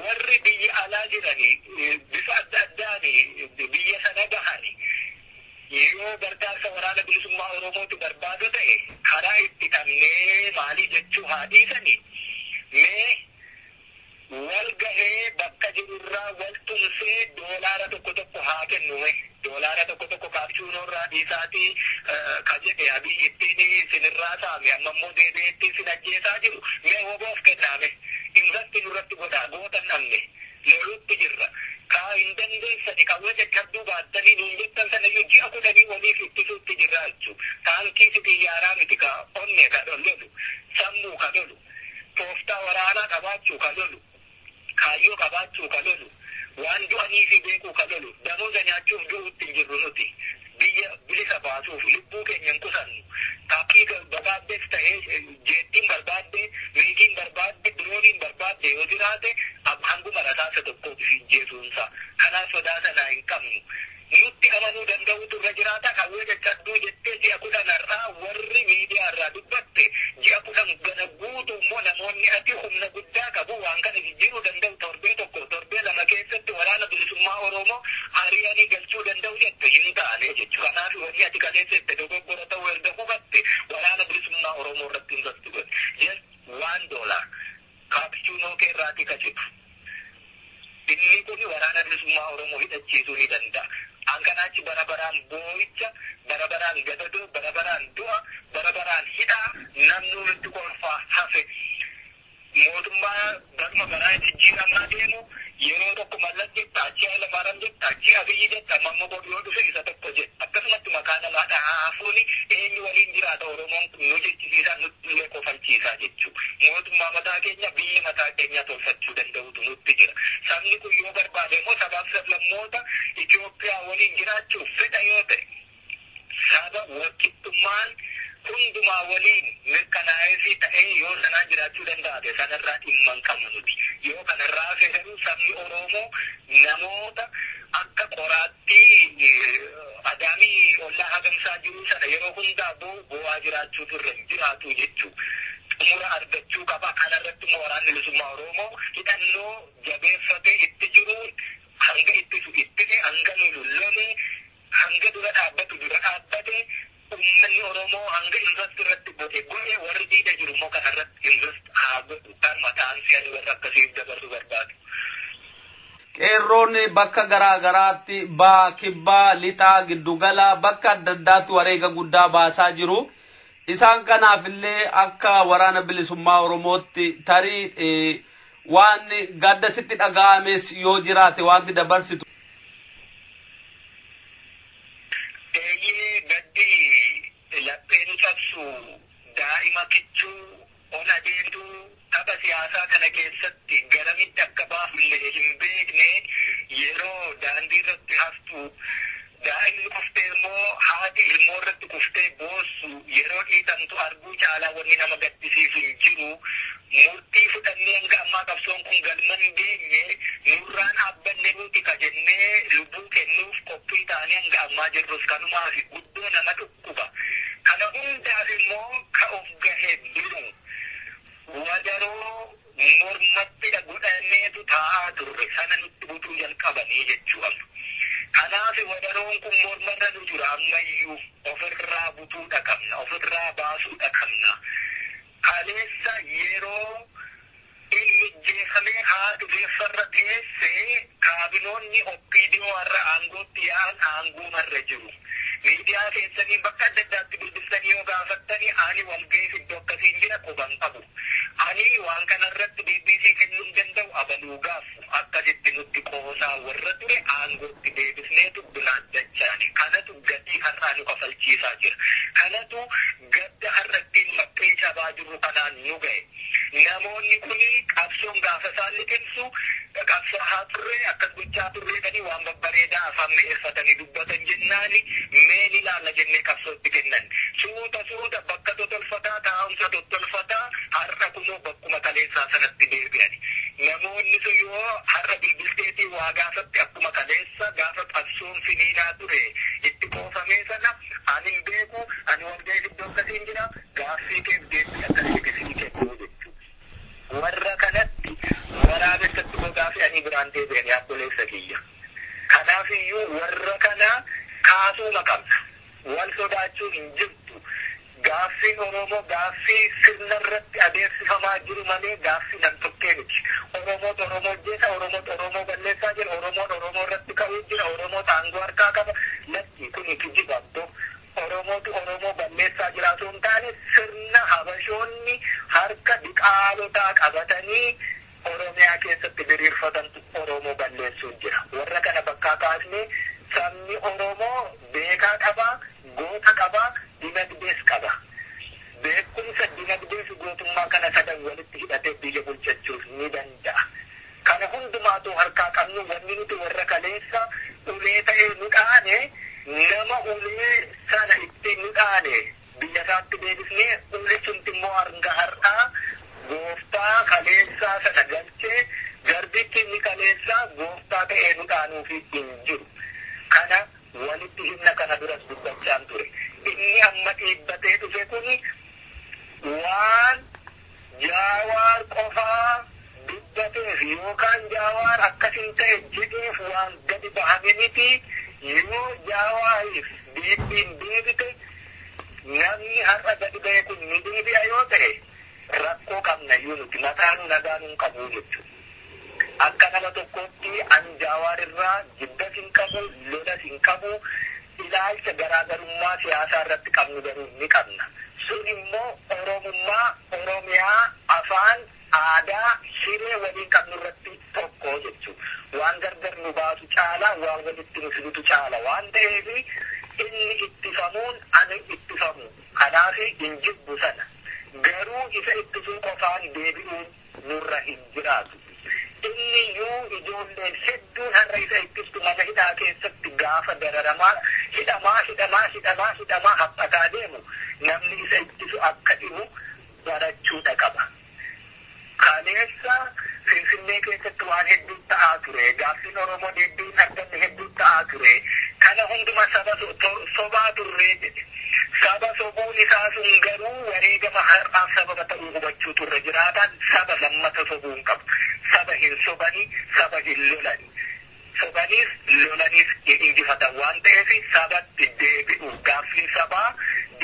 Warri biyya alaa jiranii bifa adda addaan biyya sana gahani yoo gargaarsa waraana bilisummaa Oromooti barbaadu ta'e karaa itti qabnee maalii jechuu haa dhiisanii, mee wal gahee bakka jirurraa wal tumsee doolaara tokko tokko haa kennume. Doolaara tokko tokko kaapchuunoorraa dhiisaatii ka jedhe Abiy ittiin isinirraa saame, amma immoo deebi'ee ittiin isin ajjeesaa jiru, mee woboof kennaame, invest nurratti godhaa. Gootan dhabne, lolutti jirra. Kaa hin dandeessani qawwee caccabduu baattanii nuun jettan sanayyuu ji'a 10 waliif ittisuutti jirra jechuu. Taankii si xiyyaaraa miti ka onne ka lolu, sammuu ka lolu, tooftaa waraanaa qabaachuu ka lolu, kaayyoo qabaachuu ka lolu, waan du'anii fi beekuu ka lolu. Damooza nyaachuuf du'uutti hin jirru nuti. Biyya bilisa baasuuf lubbuu keenya hin qusannu. Taakkii barbaaddees ta'ee, jeettiin barbaadde, miigiin barbaadde, dirooniin barbaadde yoo jiraate hanguma rasaasa tokkoof ijjeesuunsa. Kanaaf sodaa sanaa hin qabnu. Nutti amanuu danda'utu irra jiraata. Qawwee caccabduu jettee ji'a 10 har'aa warri miidiyaa irraa dubbatte, ji'a 10 gana guutuu immoo namoonni ati humna guddaa qabu waan kana jijjiiruu danda'u, torbee tokko torbee lama keessatti waraana bilisummaa Oromoo ari'anii galchuu danda'u jette hin taane jechuudha. Kanaaf wanni ati kaleessette dogoggora ta'uu erga hubatte waraana bilisummaa Oromoo irratti invest godhe. Just $1 kaapchuunoo kee irraatii kacitu. Inni kun waraana bilisummaa Oromoo hidhachiisuu ni danda'a. Hankanaachi bara baraan boo'icha Bara baraan gadadoo, bara baraan du'a, bara baraan hidhaa, namni nutti kolfaa hafe. Mootummaa baruma baraa jijjiiramaa deemu yeroo tokko Mallas jetta, achi Hayilamaariyaam jetta, achi Abiyyi jetta, amma immoo boru yoo dhufe isa tokko jetta. Akkasumatti maqaa namaa dhahaa hafuun eenyu waliin jiraata Oromoon kun nu jechisiisaa, nutti illee kofalchiisaa jechuudha. Mootummaa mataa keenya, biyya mataa keenya tolfachuu danda'utu nutti jira. Sabni kun yoo barbaade immoo sabaaf sablammoota Itoophiyaa waliin jiraachuuf fedha yoo ta'e, saba walqixxummaan hundumaa waliin mirkanaa'ee fi ta'ee yoo sanaa jiraachuu danda'a, sanarraa dhimma hin qabnu nuti. Yoo kanarraa hafe garuu sabni Oromoo namoota akka qoraattii adaamii ollaa hagamsaa jiru sana yeroo hundaa boo'aa jiraachuu turre jiraatu jechuu. Xumura argachuu qaba. Kanarratti immoo Waraanni Bilisummaa Oromoo hidhannoo jabeeffatee itti jiru, hanga ittisu ittise, hanga lolu lole, hanga dura dhaabbatu dura dhaabbate, uummanni Oromoo hanga invest irratti godhe godhe, warri diida jiru immoo kanarratti invest haa godhu, kan mataan si'anii warra akkasiif dabarsuu barbaadu. Qeerroon bakka garaa garaatti baa, kibbaa, lixaa, giddugala, bakka adda addaatti wareega guddaa baasaa jiru. Isaan kanaaf illee akka Waraana Bilisummaa Oromootti tarii waan gadda sitti dhaga'ames yoo jiraate wanti dabarsitu. Eeyyee, gaddi laphee nu cabsu daa'ima kichuu ol adeemtuu tapha siyaasaa kana keessatti garamitti akka baafne hin beekne yeroo daandii irratti haftu, daa'imni kuftee immoo haati ilmoo irratti kuftee boossu yeroo dhiitamtu arguu caalaa wanni nama gaddisiisu hin jiru. Murtii fudhannee hanga ammaa qabsoon kun galma hin geenye, nurraan dhaabbanne nuti ka jennee lubbuu kennuuf qophii ta'anii hanga ammaa jirrus kanumaaf guddoo nama dhukkuba. Kana hundaaf immoo ka of gahe jiru wadaroo mormatti godhanneetu taa'aa turre, sana nutti butuu jalqabanii jechuu amma. Kanaaf wadaroon kun mormarra nu jira ammayyuu, ofirraa butuudha qabna, ofirraa baasuudha qabna. Kaleessa yeroo inni jeefamee haadhu reeffarra teessee, kaabinoonni OPDO har'a aangootti yaa'an aanguumarra jiru. Miidiyaa keessanii bakka adda addaatti bilbiltanii yoo gaafattanii, ani walga'ii iddoo akkasiin jira quban qabu. Ani waan kanarratti BBC kennuu hin danda'u, abaluu gaafu akkasitti nutti qoosaa warra ture aangootti deebisneetu biraan dachaani. Kanatu gatii har'aa nu kafalchiisaa jira. Kanatu gadda har'a ittiin maphee cabaa jiru kanaan nu ga'e. Namoonni kuni qabsoon gaafa isaan liqimsu qabsaa'aa turre, akkas gochaa turreedhanii waan babbareedaa afaan mi'eeffatanii dubbatan jennaani, mee ni ilaalla jennee qabsootti kennan. Suuta suuta bakka totolfataa, taa'umsa tottolfataa, har'a kunoo bakkuma kaleessaa sanatti deebi'ani. Namoonni sun yoo har'a bilbilteetii waa gaafatti, akkuma kaleessa gaafa qabsoon finiinaa ture itti qoofamee sana, ani hin beeku, ani walga'ii iddoo akkasiin jira, gaaffii keef deebii akkasii sii kennuu jechuudha. Warra kanatti waraabessatti gogaa fe'anii biraan deebi'anii obboleessa kiyya. Kanaaf iyyuu warra kana kaasuuma qabna. Wal sodaachuun hin jirtu. Gaaffiin Oromoo gaaffii sirna irratti adeemsifamaa jiru malee gaaffii nam-tokkee miti. Oromoot Oromoo ajjeesa, Oromoot Oromoo balleessaa jira, Oromoon Oromoo irratti ka'uu jira, Oromoot aangoo harkaa qaba. Lakki, kuni kijiba abdoo. Oromootu Oromoo balleessaa jira osoo hin taane, sirna Habashoonni harka diqaalotaa qabatanii Oromiyaa keessatti diriirfatantu Oromoo balleessuu jira. Warra kana bakkaa kaasnee, sabni Oromoo beekaa qaba, goota qaba, dinagdees qaba. Beekumsa, dinagdee fi gootummaa kana sadan walitti hidhatee biyya bulchachuuf ni danda'a. Kana hundumaatu harkaa qabnu, wanni nuti warra kaleessa ulee ta'ee nu dhaane, nama ulee sana ittiin nu dhaane biyya isaatti deebisnee, ulee sunti immoo hanga har'aa gooftaa kaleessaa sana galchee, garbichi inni kaleessaa gooftaa ta'ee nu dhaanuufi hin jiru. Kana walitti himna, kana duras dubbachaan ture. Inni amma dhiibbatee dhufe kuni waan Jaawaar qofaa dubbateef yookaan Jaawaar akkasin ta'e jedheef waan gadi bahame miti. Yoo Jaawaariif deebiin deebite, namni har'a gadi ba'e kun ni deebi'a yoo ta'e, rakkoo qabna iyyuu nuti mataanuu nagaa nuun qabu jechuudha. Akka nama tokkootti an Jaawaar irraa jibbas hin qabu, lolas hin qabu. Ilaalcha garaagarummaa siyaasaa irratti qabnu garuu ni qabna. Sun immoo Oromummaa, Oromiyaa, afaan, aadaa, hiree waliin qabnu irratti tokko jechuudha. Waan gargar nu baasu caala, waan walitti nu fidutu caala waan ta'eef inni ittifamuun ani ittifamu. Kanaaf hin jibbu sana. Garuu isa ittisuu qofaan deebi'uun nurra hin jiraatu. Inni iyyuu ijoolleen hedduun har'a isa ittistu mana hidhaa keessatti gaafa dararamaa hidhamaa hidhamaa hidhamaa hidhamaa haphataa deemu namni isa ittisu akka dhibu barachuudha qaba. Kaleessa Finfinnee keessatti waan hedduu ta'aa ture. Gaaffiin Oromoo deebiin arganne hedduu ta'aa ture. Kana hunduma saba sobaa turree jedhe. Saba sobuun isaa sun garuu wareegama har'aaf sababa ta'uu hubachuu turre jiraataan saba lammata sobuu hin qabu. Saba hin sobani, saba hin lolani. Sobaniis lolaniis injifatan waan ta'eef sabatti deebi'u. Gaaffiin sabaa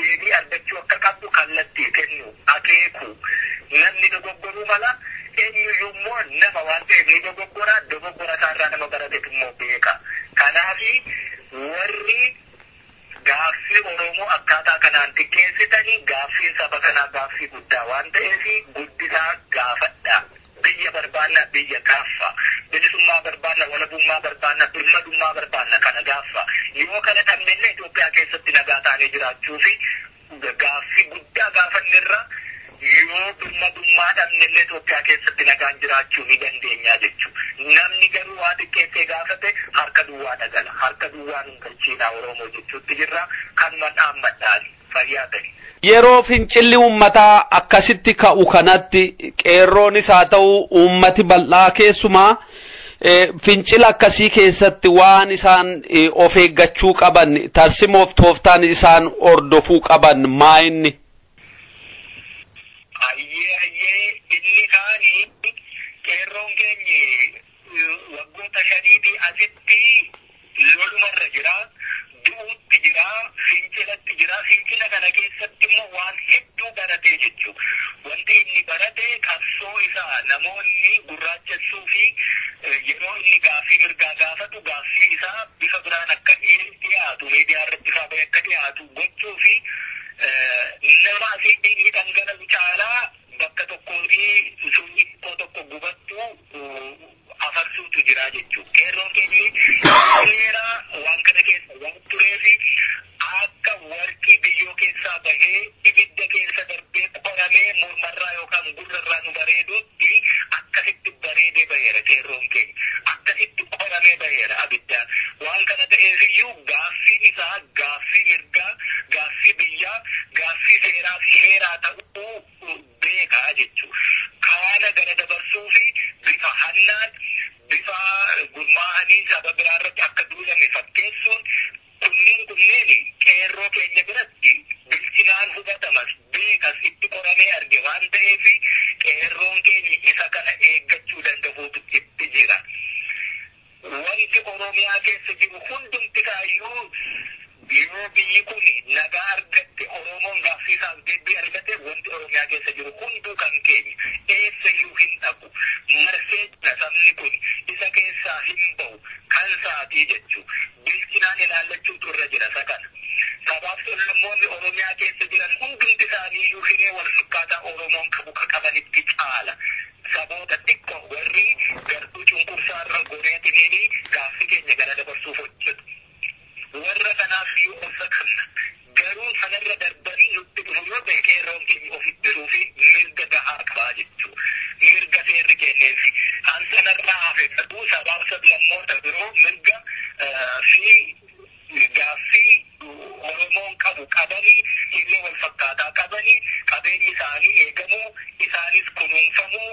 deebii argachuu akka qabdu kallattii kennu, akeeku. Namni dogoggoruu mala eenyuyyuu immoo nama waan ta'eef ni dogoggora, dogoggora isaarraa nama baratetu immoo beeka. Kanaafi warri gaaffii Oromoo akkaataa kanaan xiqqeessitanii gaaffiin saba kanaa gaaffii guddaa waan ta'eef guddisaa gaafadha. Biyya barbaanna biyya gaaffa. Bilisummaa barbaanna, walabummaa barbaanna, birmadummaa barbaanna kana gaaffa. Yoo kana dhabnellee Itoophiyaa keessatti nagaa taanee jiraachuu fi gaaffii guddaa gaafannirra yoo birmadummaa dhabnellee Itoophiyaa keessatti nagaan jiraachuu ni dandeenya jechuudha. Namni garuu waa xiqqeessee gaafate harka duwwaa dhagala. Harka duwwaa nun galchiinaa Oromoo jechuutti jirra. Kanuma dhaammadhaani. Fayyaa ta'e. Yeroo fincilli uummataa akkasitti ka'u kanatti qeerroonis haa ta'u uummati bal'aa keessumaa fincila akkasii keessatti waan isaan of eeggachuu qaban tarsimoof tooftaan isaan hordofuu qaban maa inni? Ayyee ayyee inni kaani qeerroon keenyi waggoota shaniitii asitti lolumarra jira. Du'uutti jira, fincilatti jira. Fincila kana keessatti immoo waan hedduu barate jechuudha. Wanti inni barate qabsoo isaa namoonni gurraachessuu fi yeroo inni gaaffii mirgaa gaafatu gaaffii isaa bifa biraan akka dhiyaatu miidiyaa irratti fa'aa akka dhiyaatu gochuu fi nama asii inni dhangala'u caalaa bakka tokkootii suuqii xiqqoo tokko gubattu afarsuutu jira jechuudha. Qeerroon keenyi seera waan kana keessa waan tureef akka warqii biyyoo keessaa bahee ibidda keessa darbee qoramee mormarraa yookaan gurrarraa nu bareedutti akkasitti bareedee baheera qeerroon keenya. Akkasitti qoramee baheera abiddaan. Waan kana ta'eef iyyuu gaaffiin isaa gaaffii mirgaa, gaaffii biyyaa, gaaffii seeraa fi heeraa ta'uu beekaa jechuudha. Kana gara dabarsuu fi bifa hannaan bifa gurmaa'anii saba biraa irratti akka duulame fakkeessuun kunneen kunneen qeerroo keenya biratti bilchinaan hubatamas beekas itti qoramee arge waan ta'eef qeerroon keenya isa kana eeggachuu danda'uutu itti jira. Wanti Oromiyaa keessa jiru hundumti kaayyuu yoo biyyi kun nagaa argatte Oromoon gaaffii isaaf deebii argate wanti Oromiyaa keessa jiru hunduu kan keenya eessa iyyuu hin dhaqu marsee jira sabni kun isa keessaa hin ba'u kan isaatii jechuu bilchinaan ilaallachuutu irra jira isa kana. Sabaaf sablammoonni Oromiyaa keessa jiran hundumti isaanii iyyuu hiree wal fakkaataa Oromoon qabu ka qabanitti caala. Saboota xiqqoo warri gartuu cunqursaa irra goreetiniini gaaffii keenya gara dabarsuuf hojjetu. Warra kanaaf iyyuu obsa qabna. Garuu sanarra darbanii nutti dhufu yoo ta'e qeerroon keenya of ittisuu fi mirga gahaa qabaa jechuudha. Mirga seerri kenneefi. Kan sanarraa hafe garuu sabaaf sablammoota biroo mirga fi gaaffii Oromoon qabu qabanii hiree wal fakkaataa qabanii qabeenyi isaanii eegamuu isaanis kunuunfamuu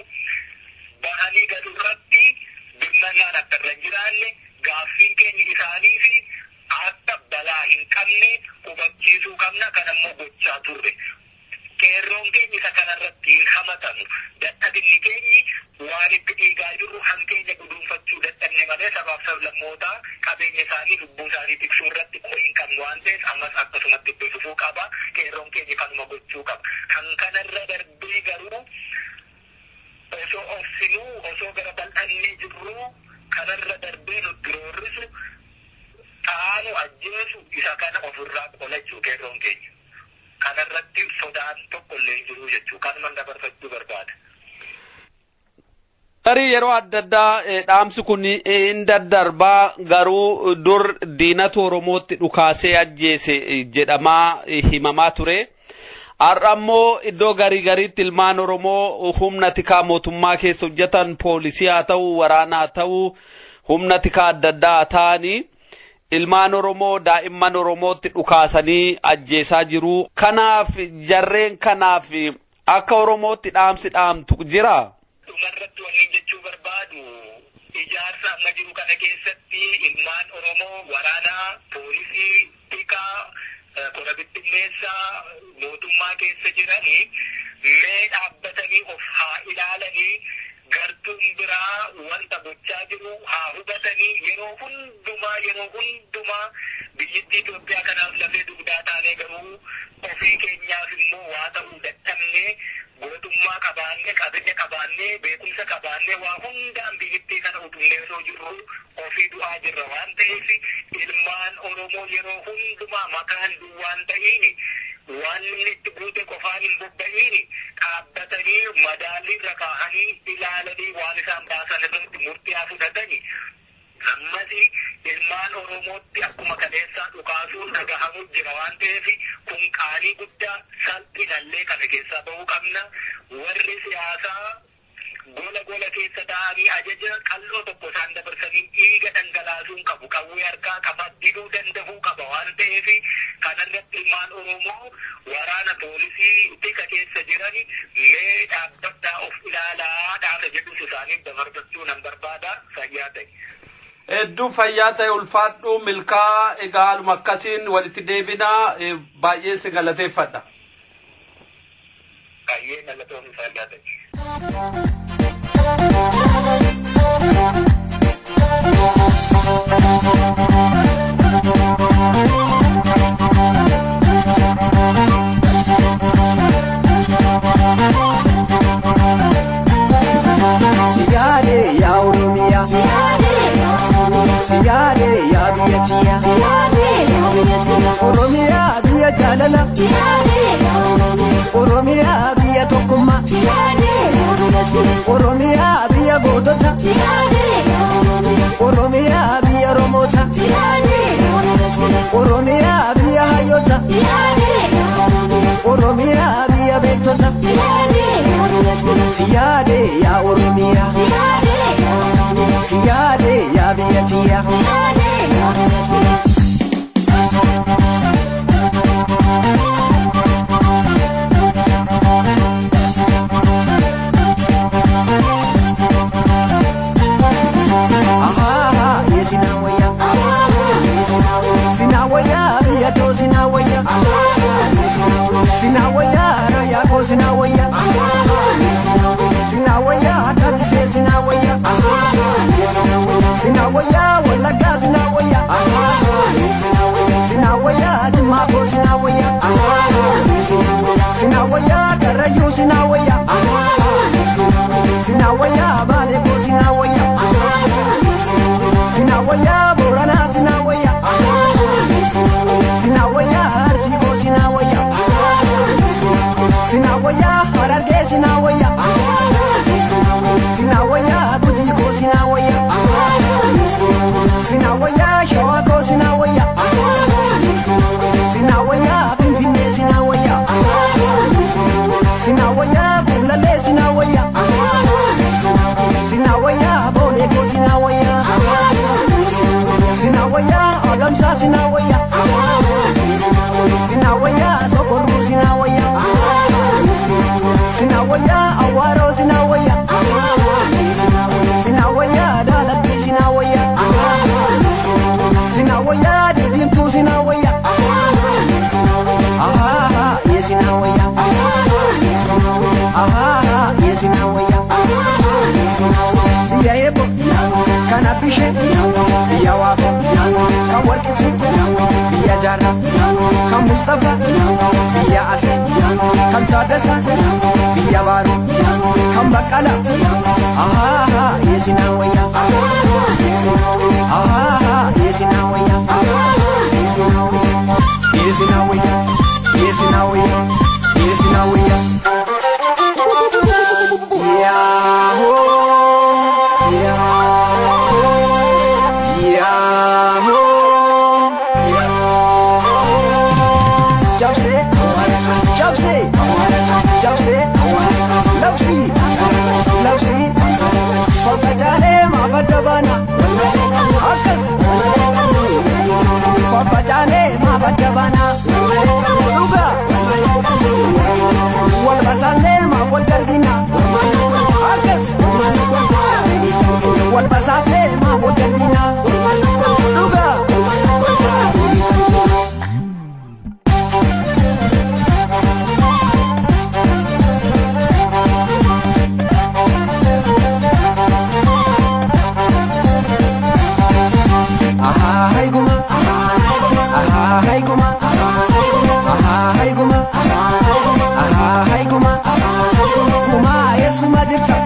bahanii galurratti birmannaan akka irra hin jiraanne gaaffiin keenya isaanii fi akka balaa hin qabne hubachiisuu qabna kan ammoo gochaa turre. Qeerroon keenya isa kanarratti hin hamatamu. Dadhabinni keenyi waan itti dhiigaa jirru hankeenya guduunfachuu dadhabne malee sabaaf sablammootaa qabeenya isaanii lubbuu isaanii tiksuu irratti qo'i hin qabnu waan ta'eef ammas akkasumatti itti fufuu qaba. Qeerroon keenya kanuma gochuu qaba. Kan kanarra darbee garuu osoo obsinuu osoo gara bal'annee jirruu kanarra darbee nutti roorrisu dhaanu ajjeesu isa Isa kana ofirraa qolachuu qeerroon keenya. Kanarratti sodaan tokko illee hin jiru jechuu kanuman dabarfachuu barbaada. Tarii yeroo adda addaa dhaamsi kun hin daddarbaa, garuu dur diinatu Oromootti dhukaasee ajjeese jedhamaa himamaa ture. Har'a immoo iddoo garii gariitti ilmaan Oromoo humna tikaa mootummaa keessa hojjetan, poolisii haa ta'u, waraana haa ta'u, humna tikaa adda addaa haa ta'anii, ilmaan Oromoo daa'imman Oromootti dhukaasanii ajjeesaa jiru. Kanaaf jarreen kanaaf akka Oromootti dhaamsi dhaamtu jira. Dhumarratti wanni jechuu barbaadu, ijaarsa amma jiru kana keessatti ilmaan Oromoo waraanaa, poolisii, tikaa, kora bittinneessaa mootummaa keessa jiranii mee dhaabbatanii of haa ilaalanii, gartuun biraa wanta gochaa jiru haa hubatanii. Yeroo hundumaa biyyattii Itoophiyaa kanaaf lafee dugdaa taanee, garuu ofii keenyaaf immoo waa ta'uu dadhabnee, gootummaa qabaannee, qabeenya qabaannee, beekumsa qabaannee, waa hundaan biyyattii kana utubnee osoo jirru ofii du'aa jirra waan ta'eef, ilmaan Oromoo yeroo hundumaa makaan duwwaan ta'iin, waan inni itti guute qofaan hin bobba'iin, dhaabbatanii madaalli irra kaahanii ilaalanii waan isaan baasan irratti murtii haa fudhatanii. Ammas ilmaan Oromootti akkuma kaleessaa dhukaasuun dhagahamu jira waan ta'eef, kun qaanii guddaa, salphinallee kana keessaa bahuu qabna. Warri siyaasaa gola gola keessa taa'anii ajaja qalloo tokko isaan dabarsanii dhiiga dhangalaasuun qabu, qawwee harkaa qaba, diduu danda'uu qaba waan ta'eef, kanarratti ilmaan Oromoo waraana, poolisii, tika keessa jiran mee dhaabbadhaa, of ilaalaa dhaaba jedhus isaaniif dabarfachuu nan barbaada. Fayyaa ta'e. Hedduu fayyaa ta'e, ulfaadhu, milkaa. Egaa haaluma akkasiin walitti deebinaa, baay'ee si galateeffadha. Baay'ee galatoomii, fayyaa ta'e. Siyaade yaa Oromiyaa, siyaade yaa biyya tiyya, Oromiyaa biyya jaalala, Oromiyaa biyya tokkummaa, Oromiyaa biyya gootota, Oromiyaa biyya Oromoota, Oromiyaa biyya hayyoota, Oromiyaa biyya beektota. Siyaade yaa Oromiyaa, siyaade yaa biyya tiyya. Ahaa, sinawaya, sinawaya, biyya too sinawaya, sinawaya, rayaa koo sinawaya, sinawaya, kamisee sinawaya, sinawaya, Wallaggaa sinawaya, sinawaya, Jimmaa koo sinawaya, sinawaya, Karrayyuu sinawaya, sinawaya, Baalee koo sinawaya, sinawaya, Booranaa sinawaya, sinawaya, Arsii koo sinawaya, sinawaya, Harargee sinawaya, sinawaya, Gujii koo sinawaya, sinawaya, Shawaa koo sinawaya, sinawaya, Finfinnee sinawaya, sinawaya, Buulallee sinawaya, sinawaya, Boolee koo sinawaya, sinawaya, Agamsaa sinawaya, sinawaya, Sokorruu sinawaya, sinawaya, Awaaroo sinawaya, sinawaya, Daalatti sinawaya, sinawaya, Didiimtuu sinawaya. Ahaa, sinawaya, ahaa, sinawaya, biyya eebbo kan abbishee, biyya Waaqoo kan Warqituu, biyya Jaarraa kan Mustafaa, biyya Asee kan Taaddasaa, biyya Baaroo kan Baqqalaa. Ahaa, sinawaya, ahaa, sinawaya. Dhiyeessinaa wayya, dhiyeessinaa wayya, dhiyeessinaa wayya. Yaahoo, yaahoo, yaahoo, yaahoo. Cabsee, cabsee, cabsee, labsii, labsii, faffacaalee maafadda baana. Akkas faffacaalee maafadda baana. Dhugaa wal basaanee maaf wal darbina. Akkas wal basaasnee maaf wal darbina. Dhugaa. Ahaa guma, ahaa guma, ahaa guma, ahaa guma, guma eessuma jirta?